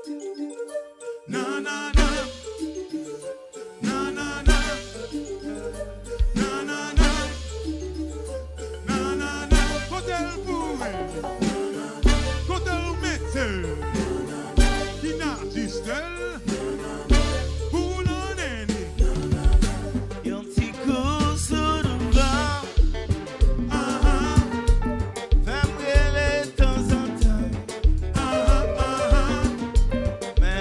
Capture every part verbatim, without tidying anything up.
Nanana. Nanana. Nanana. Nanana. Kote l pou mwen? Kote l mete? Ki n atis l pou lannen ni? Yon ti kou sou douvan. Aha. Fè m rele tanzantan. Aha, aha. Mè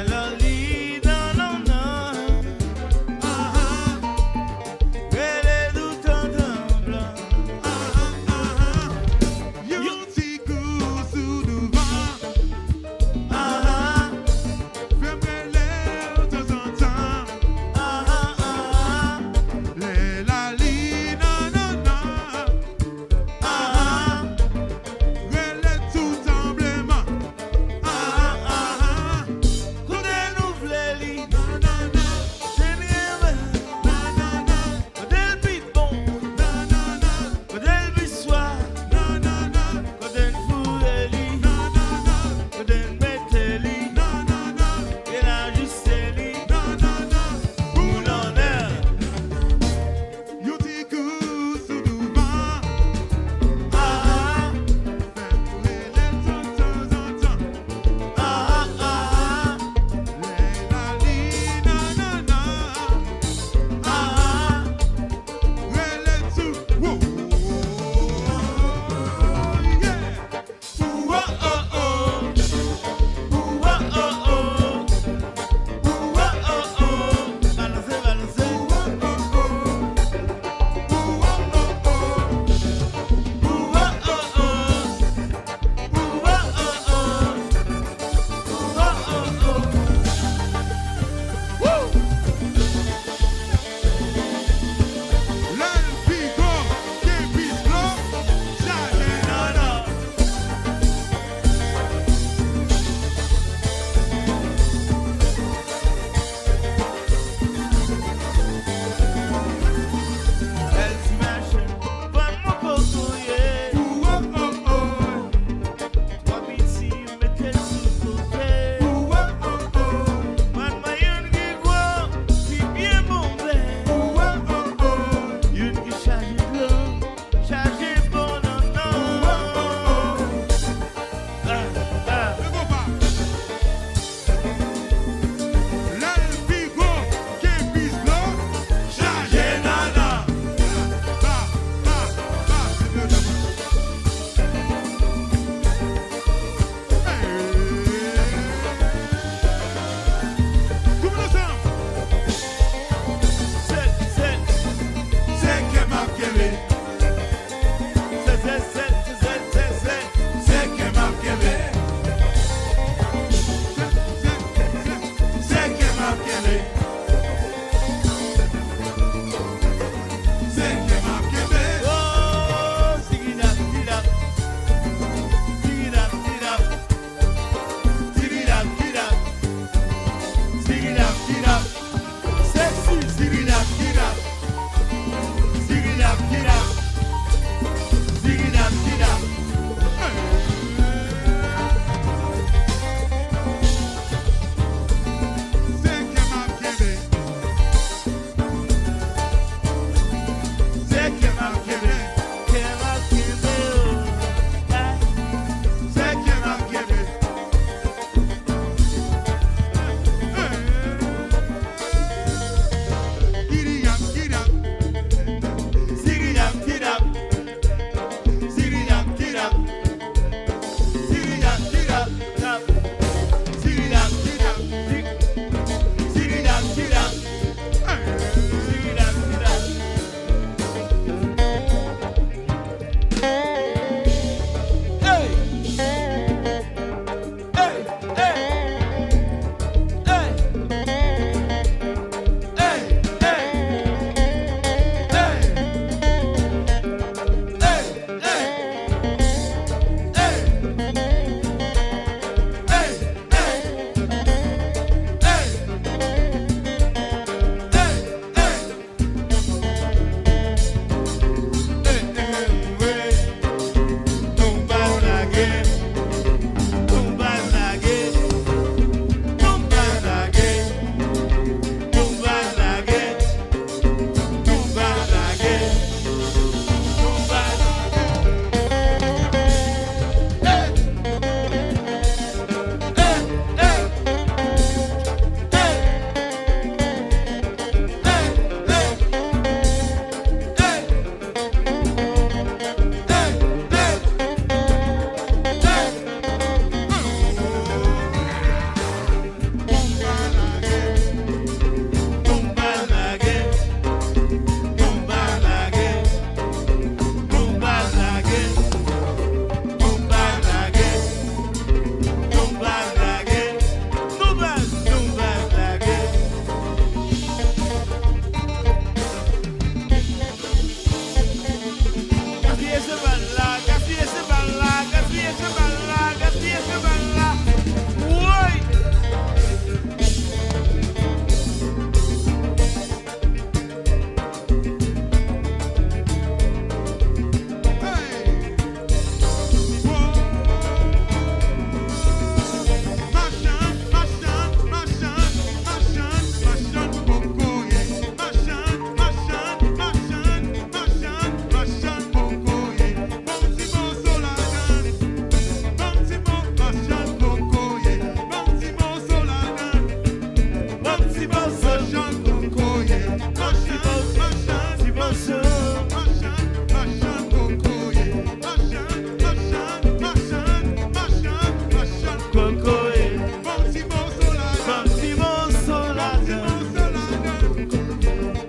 Kokoye. Ban m ti moso ladan. Ban m ti moso ladan.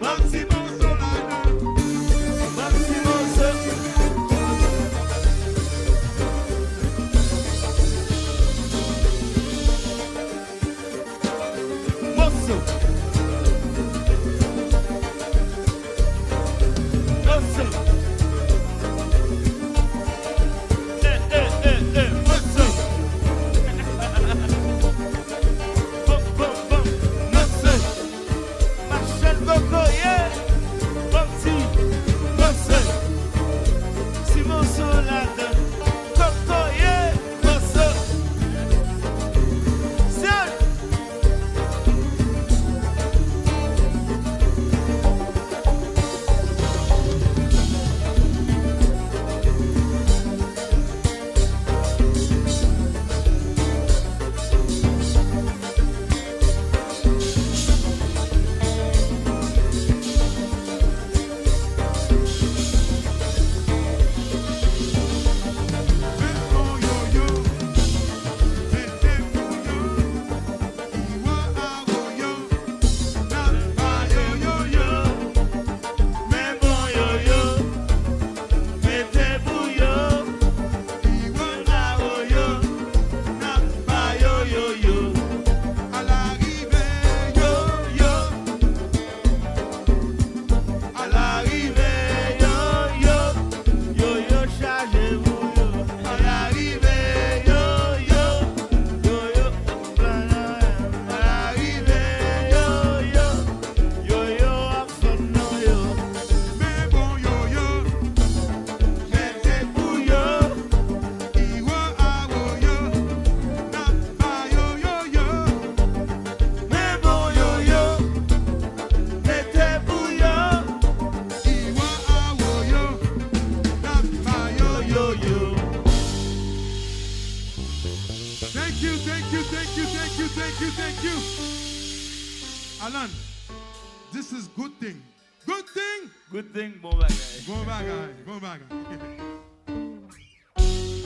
Ban m ti moso ladan. Ban m ti moso. Moso. Moso. Eh, eh, eh, eh, moso. Bon, bon, bon, moso. Machèl kokoye, bon ti, bon se, ti moso ladan, kokoye, bon se. Se Thank you, thank you, thank you, thank you, thank you, thank you. Alan, this is good thing. Good thing. Good thing, bon bagay. Bon bagay, bon bagay.